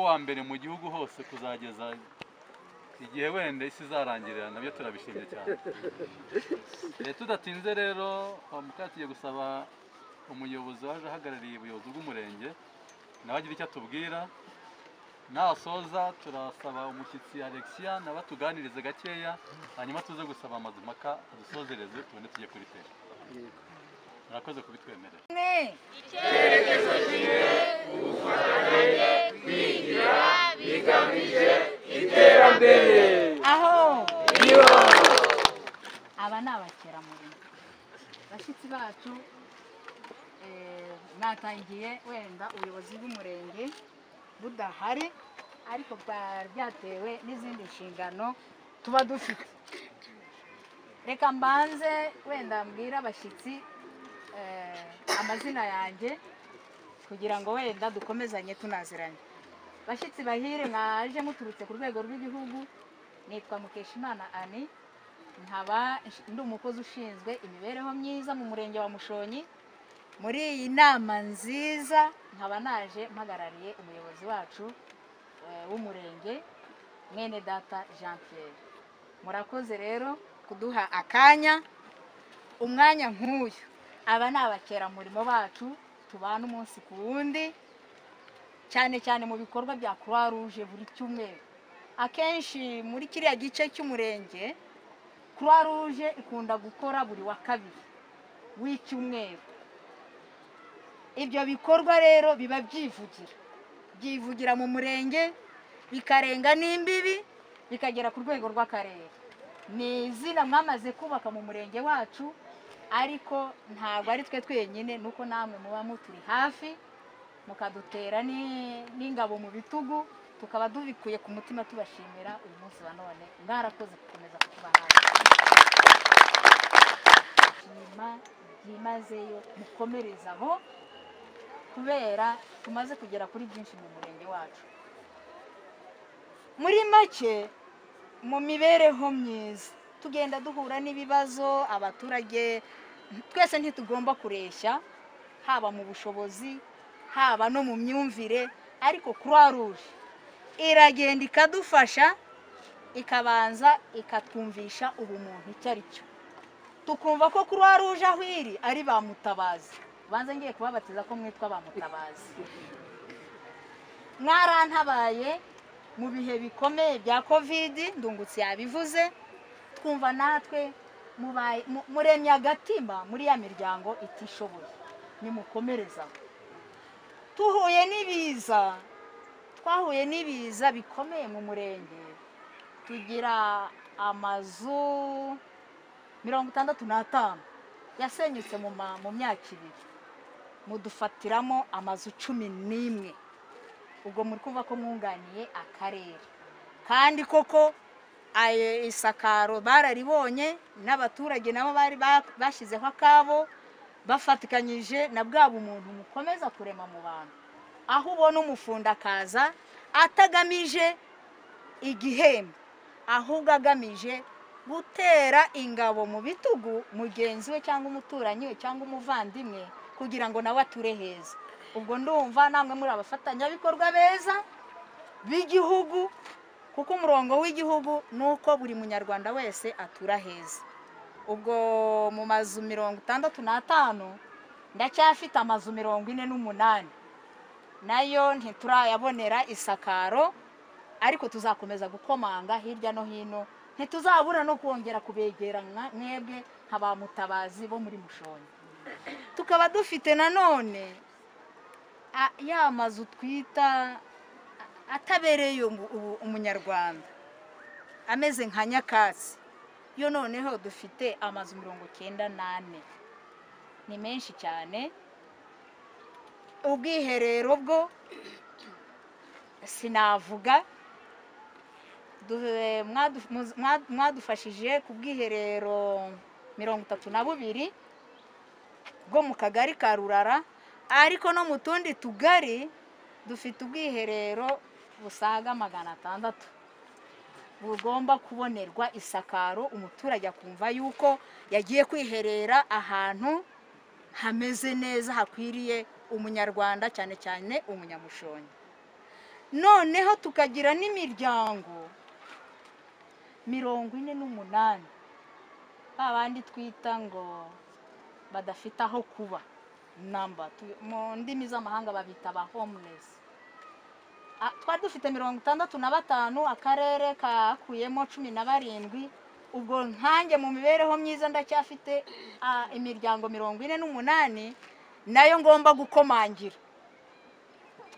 Kuba uwa mbere mu gihugu hose kuzageza igihe wenda isi izarangirira, nabyo turabishimye cyane. Tudatinze rero, tugiye gusaba umuyobozi waje ahagarariye ubuyobozi bw'umurenge nawe agira icyo atubwira. Nasoza turasaba umushyitsi Alexia nawe atuganirize gakeya, hanyuma tuze gusaba Mazimpaka adusozereze tubone tujye kuri tele. Murakoze kubitwemerera. Icyerekezo kimwe, ubufatanye, kwigira bigamije iterambere. Aho aba ni abakeramurimo bashyitsi bacu. Mwatangiye wenda ubuyobozi bw'umurenge budahari, ariko byatewe n'izindi nshingano tuba dufite. Reka mbanze wenda mbwira abashyitsi amazina yanjye kugira ngo wenda dukomezanye tunaziranye. Bashyitsi bahire mwaje muturutse ku rwego rw'igihugu, nitwa Mukeshimana Ani, nkaba ndi umukozi ushinzwe imibereho myiza mu murenge wa Mushonyi. Muri iyi nama nziza nkaba naje mpagarariye umuyobozi wacu w'umurenge, mwene data Jean Pierre. Murakoze rero kuduha akanya, umwanya nk'uyu. Aba ni abakeramurimo bacu tubana umunsi ku wundi, cyane cyane mu bikorwa bya Croix Rouge buri cyumweru. Akenshi muri kiriya gice cy'umurenge Croix Rouge ikunda gukora buri wa kabiri w'icyumweru. Ibyo bikorwa rero biba byivugira mu murenge, bikarenga n'imbibi, bikagera ku rwego rw'akarere. Ni izina mwamaze kubaka mu murenge wacu, ariko ntabwo ari twe twenyine, nuko namwe muba muturi hafi mukadutera n'ingabo mu bitugu, tukaba dubikuye ku mutima tubashimira uyu munsi wa none. Mwarakoze gukomeza kutuba hafi. Shima byimazeyo, mukomereze aho, kubera tumaze kugera kuri byinshi mu murenge wacu. Muri make, mu mibereho myiza tugenda duhura n'ibibazo abaturage twese ntitugomba kureshya, haba mu bushobozi, haba no mu myumvire, ariko Croix Rouge iragenda ikadufasha, ikabanza ikatwumvisha ubumuntu icyo ari cyo, tukumva ko Croix Rouge aho iri ari ba mutabazi. Banza ngiye kubabatiza ko mwitwa ba mutabazi. Mwarantabaye mu bihe bikomeye bya Covid, Ndungutse yabivuze, twumva natwe muremye agatima muri ya miryango itishoboye, nimukomereza. Tuhuye n'ibiza, twahuye n'ibiza bikomeye mu murenge, tugira amazu 65 yasenyutse mu myaka ibiri, mudufatiramo amazu 11. Ubwo muri kumva ko mwunganiye akarere, kandi koko isakaro bararibonye n'abaturage nabo bari bashyizeho akabo, bafatikanyije na bwa bumuntu mukomeza kurema mu bantu. Aho ubona umufundi akaza atagamije igihembo, ahubwo agamije gutera ingabo mu bitugu mugenzi we cyangwa umuturanyi we cyangwa umuvandimwe, kugira ngo nawe ature heza. Ubwo ndumva namwe muri abafatanyabikorwa beza b'igihugu, kuko umurongo w'igihugu nuko buri munyarwanda wese atura heza. Ubwo mu mazu 65 ndacyafite amazu 48, nayo ntiturayabonera isakaro, ariko tuzakomeza gukomanga hirya no hino, ntituzabura no kongera kubegera mwebwe nka ba mutabazi bo muri Mushonyi. Tukaba dufite nanone ya mazu twita atabereye umunyarwanda, ameze nka nyakatsi. Yo noneho dufite amazu 94, ni menshi cyane. Ubwiherero bwo sinavuga, mwadufashije ku bwiherero 32 bwo mu kagari ka Rurara, ariko no mu tundi tugari dufite ubwiherero busaga 600 bugomba kubonerwa isakaro, umuturage akumva yuko yagiye kwiherera ahantu hameze neza hakwiriye umunyarwanda, cyane cyane umunyamushonyi. Noneho tukagira n'imiryango 48 babandi twita ngo badafite aho kuba namba, mu ndimi z'amahanga babita ba homeless. Twari dufite 65, akarere kakuyemo 17. Ubwo nkanjye mu mibereho myiza ndacyafite imiryango 48 nayo ngomba gukomangira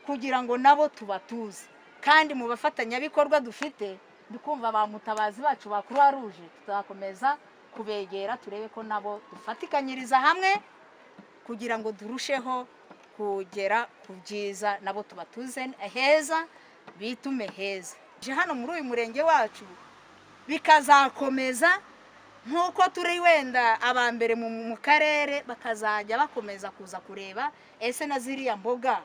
kugira ngo nabo tubatuze. Kandi mu bafatanyabikorwa dufite dukumva ba mutabazi bacu ba Croix Rouge, tuzakomeza kubegera turebe ko nabo dufatikanyiriza hamwe kugira ngo durusheho kugera ku byiza, nabo tubatuze heza, bitume heza. Hano muri uyu murenge wacu bikazakomeza nk'uko turi wenda aba mbere mu karere, bakazajya bakomeza kuza kureba ese na ziriya mboga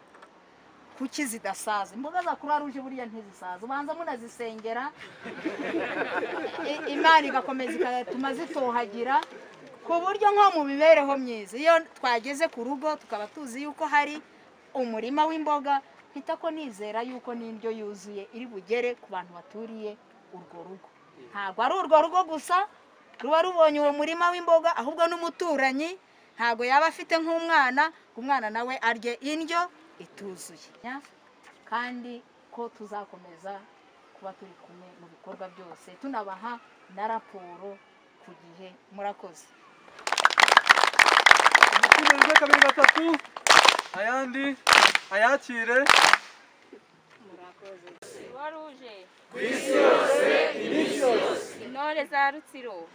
kuki zidasaza. Imboga za Croix Rouge buriya ntizisaza, ubanza munazisengera Imana igakomeza igatuma zitohagira, ku buryo nko mu mibereho myiza iyo twageze ku rugo tukaba tuzi yuko hari umurima w'imboga, mpita ko nizera yuko n'indyo yuzuye iri bugere ku bantu baturiye urwo rugo. Ntabwo ari urwo rugo gusa ruba rubonye uwo murima w'imboga, ahubwo n'umuturanyi ntabwo yaba afite nk'umwana, umwana nawe arye indyo ituzuye. Kandi ko tuzakomeza kuba turi kumwe mu bikorwa byose, tunabaha na raporo ku gihe. Murakoze. 1 2 3 ayandi ayakire. Murakoze. Waruje ku isi yose, iminsi yose, intore za Rutsiro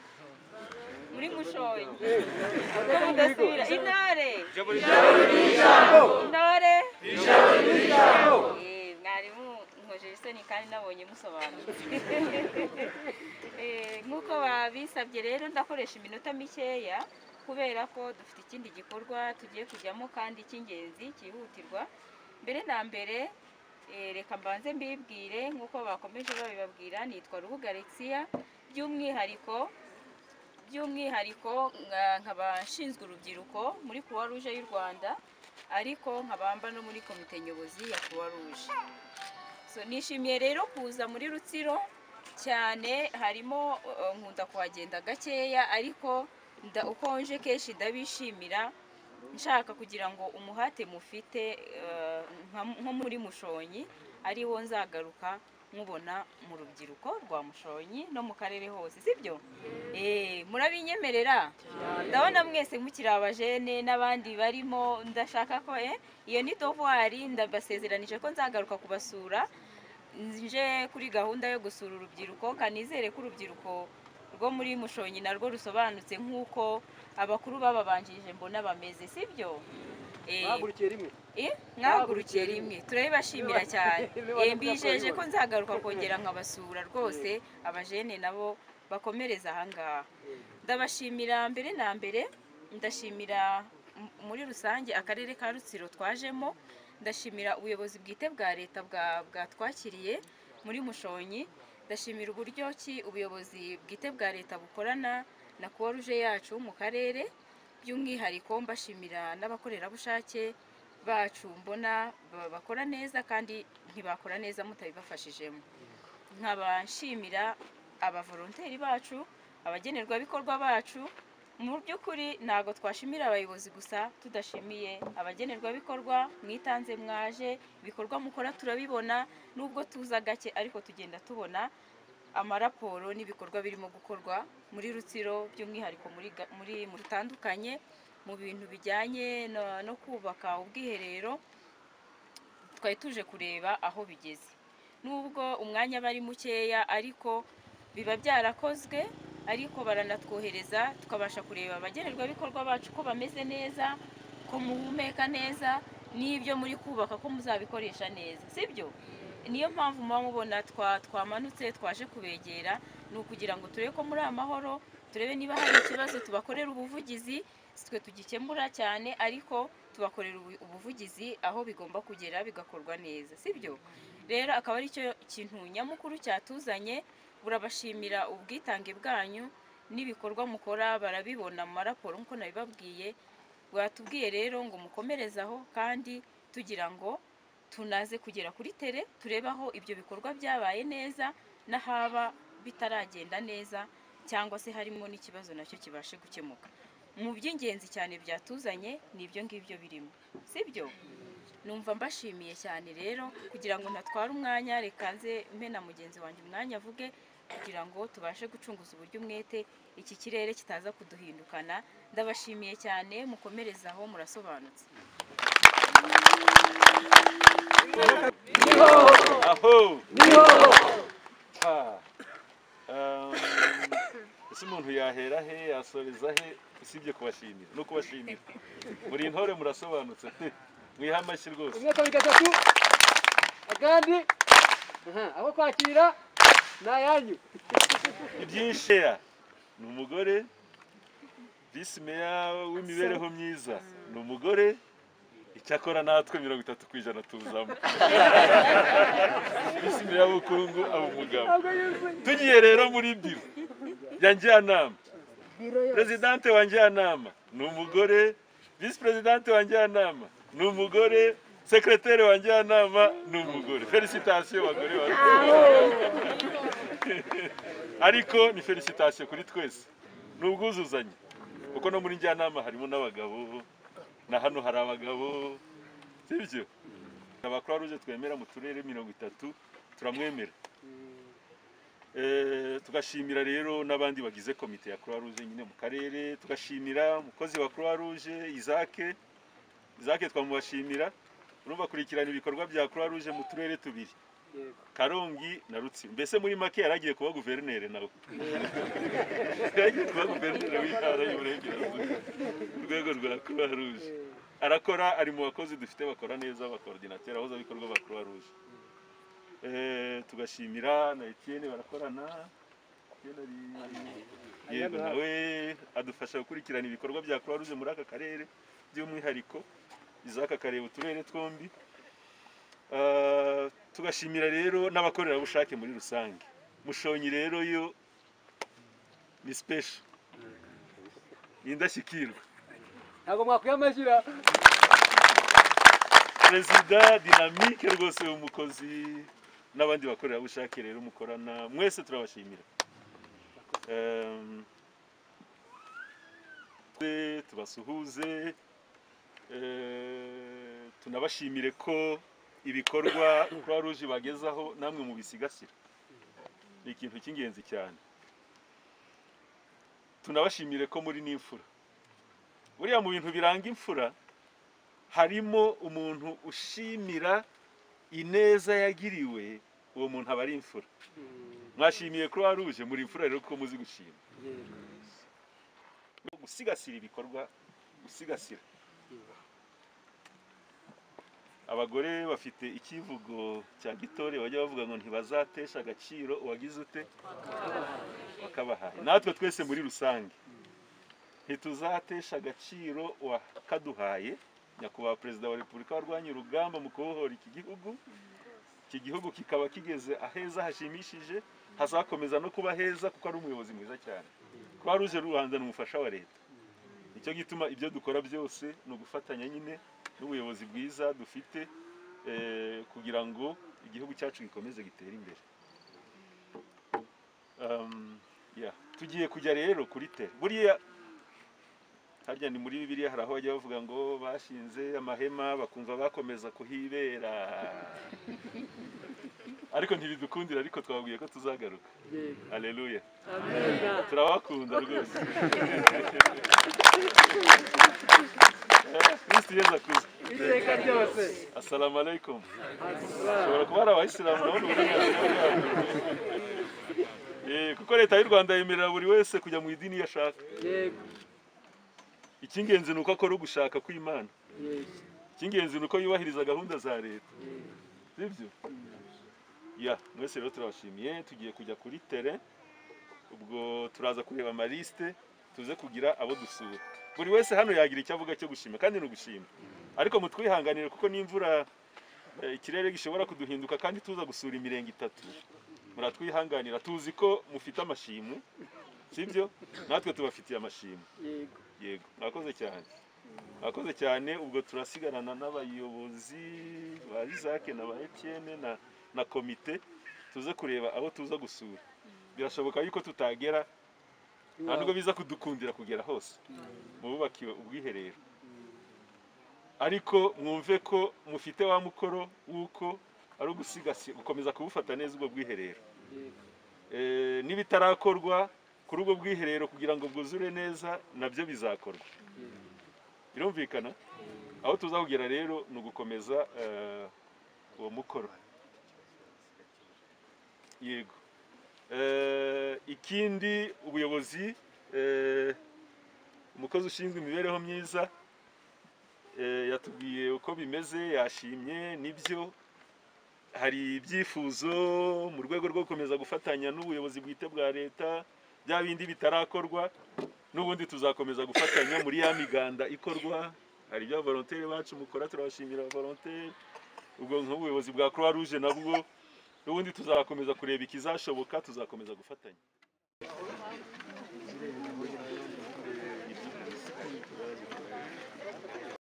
muri Mushonyi mudasubira. Intore intore ijambo. Mwarimu nkojeje isoni kandi nabonye musobanutse. Nk'uko babisabye rero ndakoresha iminota mikeya kubera ko dufite ikindi gikorwa tugiye kujyamo kandi cy'ingenzi cyihutirwa. Mbere na mbere reka mbanze mbibwire nk'uko bakomeje babibabwira, nitwa Rubuga Alexia, by'umwihariko nkaba nshinzwe urubyiruko muri Croix Rouge y'u Rwanda, ariko nkabamba no muri komite nyobozi ya Croix Rouge. So nishimiye rero kuza muri Rutsiro cyane, harimo nkunda kuhagenda gakeya ariko uko nje kenshi ndabishimira, nshaka kugira ngo umuhate mufite nko muri Mushonyi ari wo nzagaruka mubona mu rubyiruko rwa Mushonyi no mu karere hose, sibyo? Murabinyemerera? Ndabona mwese mukiri abajene n'abandi barimo, ndashaka ko iyo ni devoir, ndabasezeranije ko nzagaruka kubasura nje kuri gahunda yo gusura urubyiruko. Kanizere ko urubyiruko rwo muri Mushonyi narwo rusobanutse nk'uko abakuru bababanjije mbona bameze, sibyo? Mwahagurukiye rimwe. Mwahagurukiye rimwe, turabibashimira cyane. Mbijeje ko nzagaruka kongera nkabasura rwose, abajene nabo bakomereza ahangaha. Ndabashimira mbere na mbere, ndashimira muri rusange akarere ka Rutsiro twajemo, ndashimira ubuyobozi bwite bwa leta bwatwakiriye muri Mushonyi, ndashimira uburyo ki ubuyobozi bwite bwa leta bukorana na Croix Rouge yacu mu karere, by'umwihariko mbashimira n'abakorerabushake bacu mbona bakora neza kandi ntibakora neza mutabibafashijemo. Nkaba nshimira abavolonteri bacu, abagenerwabikorwa bacu. Mu by'ukuri ntago twashimira abayobozi gusa tudashimiye abagenerwabikorwa mwitanze, mwaje, ibikorwa mukora turabibona, nubwo tuza gake ariko tugenda tubona amaraporo n'ibikorwa birimo gukorwa muri Rutsiro, by'umwihariko muri mutandukanye mu bintu bijyanye no kubaka ubwiherero. Twari tuje kureba aho bigeze, nubwo umwanya bari mukeya ariko biba byarakozwe, ariko baranatwohereza tukabasha kureba abagenerwabikorwa bacu ko bameze neza, ko muhumeka neza, n'ibyo muri kubaka ko muzabikoresha neza, sibyo? Niyo mpamvu muba mubona twamanutse twaje kubegera, ni ukugira ngo turebe ko muri amahoro, turebe niba hari ikibazo tubakorera ubuvugizi, twe tugikemura cyane ariko tubakorera ubuvugizi aho bigomba kugera bigakorwa neza, sibyo? Rero akaba ari cyo kintu nyamukuru cyatuzanye. Burabashimira ubwitange bwanyu n'ibikorwa mukora, barabibona mu maraporo nkuko nabibabwiye. Bwatubwiye rero ngo mukomerezaho kandi tugira ngo Tunaze kugera kuri terrain, turebe aho ibyo bikorwa byabaye neza n'ahaba bitaragenda neza, cyangwa se harimo n'ikibazo nacyo kibashe gukemuka. Mu by'ingenzi cyane byatuzanye ni ibyo ngibyo birimo, sibyo? Numva mbashimiye cyane rero. Kugira ngo ntatware umwanya, reka nze mpe na mugenzi wanjye umwanya avuge, kugira ngo tubashe gucunguza uburyo umwete iki kirere kitaza kuduhindukana. Ndabashimiye cyane, mukomereze aho, murasobanutse. Aho Ha. Ese umuntu yahera he, yasoreza he, usibye kubashimira no kubashimira? Muri intore, murasobanutse pe, mwiha amashyi rwose. Rimwe, kabiri, gatatu, akandi. Aha, abo kwakira ni ayanyu. Ibyinshi ni umugore, visi meya w'imibereho myiza ni umugore. Icyakora natwe 30% tuzamo. Visi meya w'ubukungu aba umugabo. Tugiye rero muri biro ya njyanama, présidente wa njyanama ni umugore, visi présidente wa njyanama ni umugore, secrétaire wa njyanama ni umugore. Félicitations bagore ba, ariko ni félicitations kuri twese, ni ubwuzuzanye, kuko no muri njyanama harimo n'abagabo, na hano hari abagabo, sibyo? Aba Croix Rouge twemera mu turere 30 turamwemera. Tugashimira rero n'abandi bagize komite ya Croix Rouge nyine mu karere, tugashimira umukozi wa Croix Rouge Isaac. Isaac twamubashimira, urumva akurikirana ibikorwa bya Croix Rouge mu turere tubiri, Karongi na Rutsiro. Mbese muri make yaragiye kuba guverineri, nawe yaragiye kuba guverineri w'intara y'Uburengerazuba ku rwego rwa Croix Rouge. Arakora, ari mu bakozi dufite bakora neza, abacoordinateur, abahuzabikorwa ba Croix Rouge. Tugashimira na Etienne barakorana. Etienne yego, nawe adufasha gukurikirana ibikorwa bya Croix Rouge muri aka karere by'umwihariko, Isaac akareba uturere twombi. Tugashimira rero n'abakorerabushake muri rusange. Mushonyi rero yo ni special, ni indashyikirwa. Ntabwo mwakwiye amashyira. Perezida dynamique rwose w'umukozi n'abandi bakorerabushake rero mukorana mwese turabashimira. Tubasuhuze, tunabashimire ko ibikorwa Croix Rouge bagezaho namwe mubisigasira, ni ikintu cy'ingenzi cyane. Tunabashimire ko muri n'imfura. Buriya mu bintu biranga imfura harimo umuntu ushimira ineza yagiriwe, uwo muntu aba ari imfura. Mwashimiye Croix Rouge, muri imfura rero kuko muzi gushima, gusigasira ibikorwa, gusigasira. Abagore bafite ikivugo cya gitore bajya bavuga ngo ntibazatesha agaciro uwagize ute wakabahaye. Natwe twese muri rusange ntituzatesha agaciro uwakaduhaye, Nyakubahwa Perezida wa Repubulika warwanye urugamba mu kubohora iki gihugu. Iki gihugu kikaba kigeze aheza hashimishije, hazakomeza no kuba heza kuko ari umuyobozi mwiza cyane. Croix Rouge Rwanda ni umufasha wa leta, nicyo gituma ibyo dukora byose ni ugufatanya nyine n'ubuyobozi bwiza dufite, kugira ngo igihugu cyacu gikomeze gitere imbere. Yeah. Tugiye kujya rero kuri terrain. Buriya harya ni muri Bibiliya hari aho bajya bavuga ngo bashinze amahema bakumva bakomeza kuhibera, ariko ntibidukundira, ariko twababwiye ko tuzagaruka. Aleluya, turabakunda rwose. Kristo Yezu akuze. Iteka ryose. Assalamu alaikum. Ushobora kuba ari abayisilamu, nabona uburenganzira bwabo, kuko leta y'u Rwanda yemerera buri wese kujya mu idini iyo ashaka. Icy'ingenzi ni uko akora ugushaka kw'Imana, icy'ingenzi ni uko yubahiriza gahunda za leta, sibyo? Ya, mwese rero turabashimiye. Tugiye kujya kuri terrain, ubwo turaza kureba amaliste, tuze kugira abo dusura. Buri wese hano yagira icyo avuga cyo gushima, kandi ni ugushima, ariko mutwihanganire kuko n'imvura, ikirere gishobora kuduhinduka kandi tuza gusura imirenge itatu. Muratwihanganira, tuzi ko mufite amashimwe, sibyo? Natwe tubafitiye amashimwe. Yego. Yego, mwakoze cyane. Mwakoze cyane. Ubwo turasigarana n'abayobozi ba Isaac na ba Etienne na komite, tuze kureba abo tuza gusura. Birashoboka yuko tutagera, nta nubwo biza kudukundira kugera hose mu bubakiwe ubwiherero, ariko mwumve ko mufite wa mukoro w'uko ari ugusigasira, gukomeza kubufata neza ubwo bwiherero. N'ibitarakorwa kuri ubwo bwiherero kugira ngo bwuzure neza nabyo bizakorwa. Birumvikana aho tuza kugera rero ni ugukomeza uwo mukoro. Yego. Ikindi ubuyobozi, umukozi ushinzwe imibereho myiza yatubwiye uko bimeze, yashimye nibyo. Hari ibyifuzo mu rwego rwo gukomeza gufatanya n'ubuyobozi bwite bwa leta, bya bindi bitarakorwa n'ubundi tuzakomeza gufatanya muri ya miganda ikorwa. Hari ibya volontaire bacu mukora, turabashimira volontaire. Ubwo nk'ubuyobozi bwa Croix Rouge nabwo n'ubundi tuzakomeza kureba ikizashoboka, tuzakomeza gufatanya.